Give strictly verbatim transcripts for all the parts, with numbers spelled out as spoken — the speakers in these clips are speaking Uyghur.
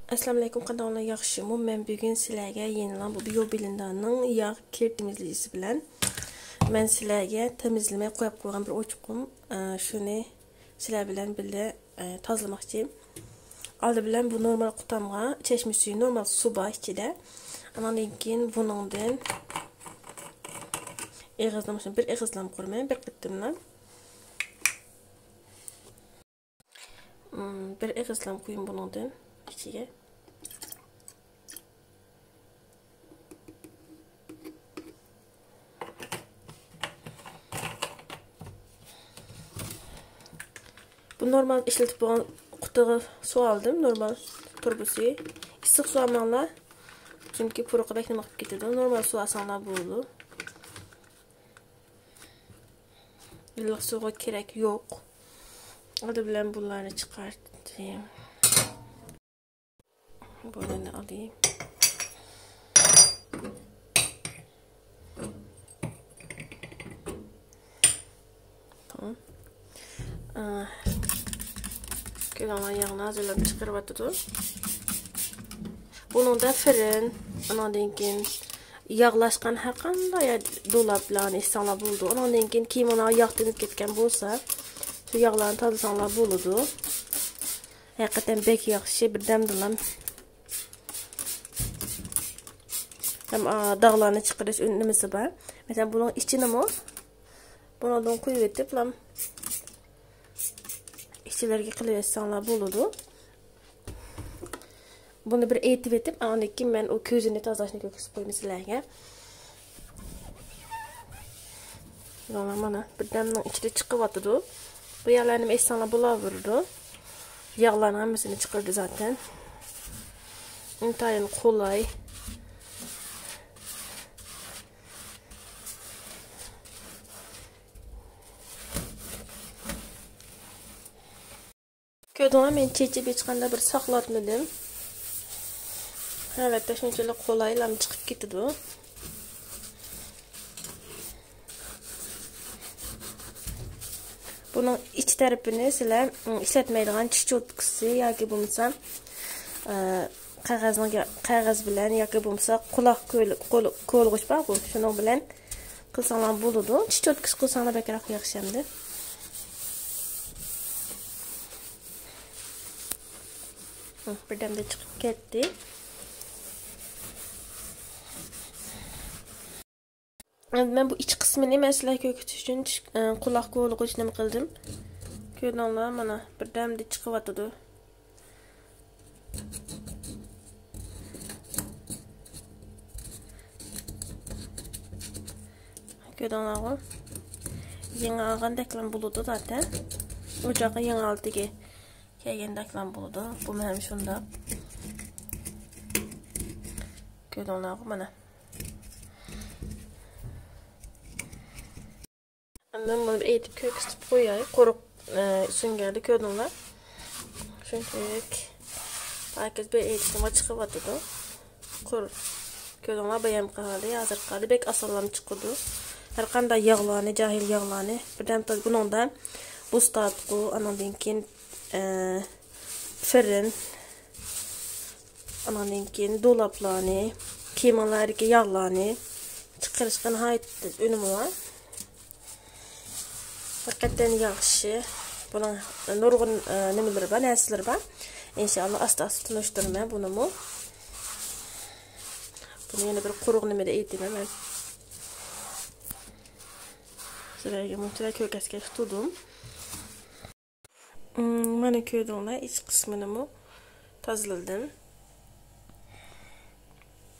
ئەسسالامۇئەلەيكۇم، قانداقلار، ياخشىمۇ؟ مەن بۈگۈن سىلەرگە يەنىلا بۇ بىيو بىلېندېرنىڭ ياغ كىر تېمىزلىگۈچىسى بىلەن، مەن سىلەرگە تېمىزلىمەي قويۇپ قويغان بىر ئوچۇقۇم، ئە، شۇنى سىلەر بىلەن بىللە، ئە، تازىلىماقچى. ئالدى بىلەن بۇ نورمال قۇتامغا چەشمە سۈيى، نورمال سۇ بار ئىچىدە. ئاناندىن كېيىن بۇنىڭدىن ئېغىزلىما، بىر ئېغىزلام قۇرىمەن، بىر قېتىملا. مم، بىر ئېغىزلام قۇيۇم بۇنىڭدىن ئىچىگە. بۇ نورمال ئىشلىتىپ بولغان قۇتىغا سۇ ئالدىم، نورمال تۇرۇبىسى. ئىسسىق سۇ ئالماڭلار، چۈنكى پۇرىقى بەك نېمە قىلىپ كېتىدۇ. نورمال سۇ ئالساڭلار بولىدۇ. ئىللىق سۇغا كېرەك يوق. ئالدى بىلەن بۇلارنى چىقارتىمەن. بۇلارنى ئالاي. تامام. ئا، كۆرۈڭلار، ياغنى ھازىرلاپ چىقىرىۋاتىدۇ. بۇنىڭدا فىرىن، ئاناندىن كېيىن ياغلاشقان ھەر قانداق يا-، دولاپلارنى ئىچسەڭلار بولىدۇ. ئاناندىن كېيىن كىيىمىڭلار ياغ تېمىپ كەتكەن بولسا، شۇ ياغلارنى تازىلىساڭلار بولىدۇ. ھەقىقەتەن بەك ياخشى، بىردەمدىلا ھەم، ئا، داغلارنى چىقىرىش ئۈنۈمىسى بار. مەسىلەن، بۇنىڭ ئىچىنىمۇ بۇنىڭدىن قۇيۇۋېتىپ، لام ئىچىلىرىگە قىلىۋەتسەڭلار بولىدۇ. بۇنى بىر ئېيتىۋېتىپ، ئاندىن كېيىن مەن ئۇ كۆزىنى تازىلاشنى كۆرسىتىپ قويىمەن سىلەرگە. مانا، مانا، بىردەمنىڭ ئىچىدە چىقىۋاتىدۇ. بۇ يەرلەرنى ئېيتساڭلار بولاۋېرىدۇ. ياغلارنىڭ ھەممىسىنى چىقىرىدۇ زاتەن. ئىنتايىن قولاي. كۆردۈڭلارمۇ، مەن چېچىپ ھېچقانداق بىر ساقلاتمىدىم. ئەلۋەتتە، شۇنچىلىك قولايلا چىقىپ كېتىدۇ. بۇنىڭ ئىچ تەرىپىنى سىلەر، ئىم، ئىشلەتمەيدىغان چىش چوتكىسى ياكى بولمىسا، ئە، قەغەزنىڭ، قەغەز بىلەن ياكى بولمىسا قۇلاق كۆل-، قول-، كولىغۇچ بارغۇ، شۇنىڭ بىلەن قىلساڭلار بولىدۇ. چىش چوتكىسى قىلساڭلار بەكرەك ياخشى ئەمدى. ھە، بىردەمدە چىقىپ كەتتى. مەن بۇ ئىچ قىسمىنى مەن سىلەرگە كۆرسىتىش ئۈچۈن چىش-، ئە، قۇلاق كولىغۇچ نېمە قىلدىم. كۆردۈڭلار، مانا، بىردەمدە چىقىۋاتىدۇ. كۆردۈڭلارغۇ؟ يېڭى ئالغاندەكلا بولىدۇ زاتەن. ئوچاققا يېڭى ھالىتىگە كەلگەندەكلا بولىدۇ. بۇمۇ ھەم شۇنداق. كۆردۈڭلارغۇ، مانا. ئاندىن بۇنى بىر ئېيتىپ كۆرسىتىپ قوياي. قۇرۇق، ئە، سۈڭگەردە كۆردۈڭلار. شۇنچىلىك پاكىز بىر ئېيتىپمۇ چىقىۋاتىدۇ. قۇر-، كۆردۈڭلار، بايامقى ھالى، ھازىرقى ھالى بەك ئاسانلا چىقىدۇ. ھەر قانداق ياغلارنى، جاھىل ياغلارنى بىردەم تاز-، بۇنىڭدا بۇس تارتقۇ، ئانىڭدىن كېيىن، ئە، فىرىن، ئانىڭدىن كېيىن دولاپلارنى، كىيىملەردىكى ياغلارنى چىقىرىشقا ناھايىتى ئۈنۈمى بار. ھەقىقەتەن ياخشى. بۇنىڭ نۇرغۇن، ئە، نېمىلىرى بار، نەرسىلىرى بار. ئىنشائاللا، ئاستا-ئاستا تونۇشتۇرىمەن بۇنىمۇ. بۇنى يەنە بىر قۇرۇق نېمىدە ئېيتىمەن مەن. سىلەرگە مۇنچىلا كۆرگەزگەچ تۇردۇم. مم، مانا كۆردۈڭلار، ئىچ قىسمىنىمۇ تازىلىدىم.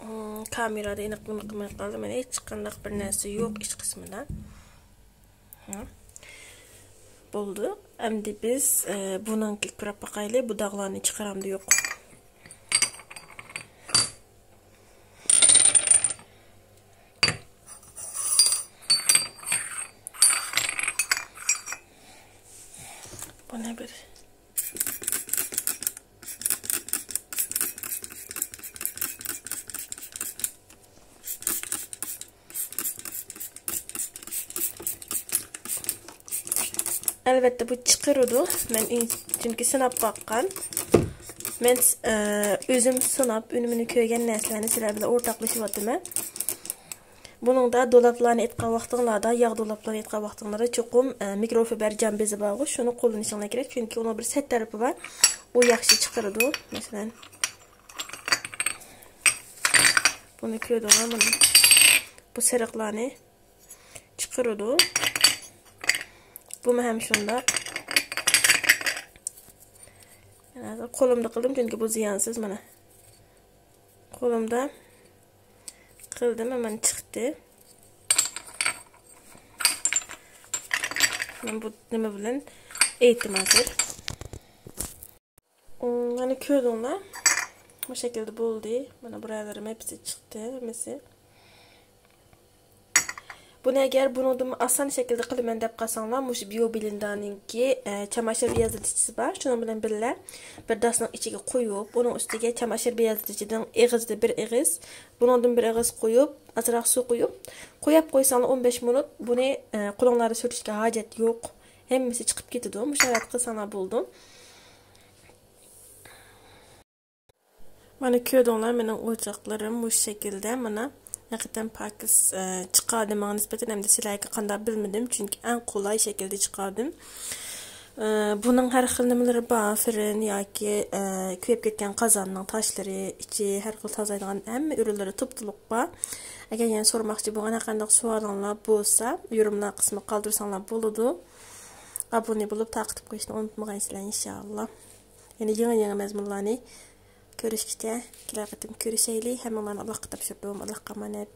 مم، كامېرادا ئېنىق نېمە قىلماي قالدىم. مانا ھېچقانداق بىر نەرسە يوق ئىچ قىسمىدا. ھە. بولدى. ئەمدى بىز، ئە، بۇنىڭكىگە كىرىپ باقايلى، بۇ داغلارنى چىقىرامدۇ يوق. بۇنى بىر ئەلۋەتتە، بۇ چىقىرىدۇ. مەن ئىن-، چۈنكى سىناپ باققان. مەن، ئە، ئۆزۈم سىناپ، ئۈنۈمىنى كۆرگەن نەرسىلەرنى سىلەر بىلەن ئورتاقلىشىۋاتىمەن. بۇنىڭدا دولابلارنى ئېيتقان ۋاقتىڭلاردا، ياغ دولابلارنى ئېيتقان ۋاقتىڭلاردا چوقۇم، ئە، مىكروفىبەر جام بېزى بارغۇ، شۇنى قوللىنىشىڭلار كېرەك، چۈنكى ئۇنىڭ بىر سەت تەرىپى بار، ئۇ ياخشى چىقىرىدۇ. مەسىلەن، بۇنى كۆردۈڭلار، مانا بۇ سېرىقلارنى چىقىرىدۇ. بۇمۇ ھەم شۇنداق. مانا ھازىر قولۇمدا قىلدىم، چۈنكى بۇ زىيانسىز. مانا قولۇمدا قىلدىم، ھەممە چىقتى. مەن بۇ نېمە بىلەن ئېيتتىم ھازىر. مانا كۆردۈڭلار، بۇ شەكىلدە بولدى. مانا بۇرالىرىم ھەممىسى چىقتى، ھەممىسى. بۇنى ئەگەر بۇنىڭدىن ئاسان شەكىلدە قىلىمەن دەپ قالساڭلار، مۇشۇ بىيو بىلىندانىڭكى، ئە، چاماشىر بىيازلىتىشىسى بار. شۇنىڭ بىلەن بىللە بىر داسنىڭ ئىچىگە قويۇپ، ئۇنىڭ ئۈستىگە چاماشىر بىيازلىتىشىنىڭ ئېغىزىدا بىر ئېغىز، بۇنىڭدىن بىر ئېغىز قويۇپ، ئازراق سۇ قويۇپ، قويۇپ قويساڭلار ئون بەش مىنۇت، بۇنى، ئە، قولۇڭلاردا سۈرتۈشكە ھاجەت يوق. ھەممىسى چىقىپ كېتىدۇ. مۇشۇ ھالەتتە قىلساڭلار بولىدۇ. مانا كۆردۈڭلار، مېنىڭ ئوچاقلىرىم مۇشۇ شەكىلدە. مانا ھەقىقەتەن پاكىز، ئە، چىقاردى ماڭا نىسبەتەن. ئەمدى سىلەرگە قانداق بىلمىدىم، چۈنكى ئەڭ قولاي شەكىلدە چىقاردىم. ئە، بۇنىڭ ھەر خىل نېمىلىرى بار، فىرىن ياكى، ئە، كۆيۈپ كەتكەن قازاننىڭ تاشلىرى، ئىچى، ھەر خىل تازىلايدىغان ھەممە ئورۇنلىرى توپتولۇق بار. ئەگەر يەنە سورىماقچى بولغان ھەر قانداق سوئالىڭلار بولسا، يورۇملار قىسمىغا قالدۇرساڭلار بولىدۇ. ئابۇنە بولۇپ تارقىتىپ قويۇشنى ئۇنتۇمىغايسىلەر، ئىنشائاللا. يەنە يېڭى-يېڭى مەزمۇنلارنى كۆرۈشكىچە، كېلەر قېتىم كۆرۈشەيلى. ھەممىڭلارنى ئاللاھقا تاپشۇردۇم. ئاللاھقا ئامانەت.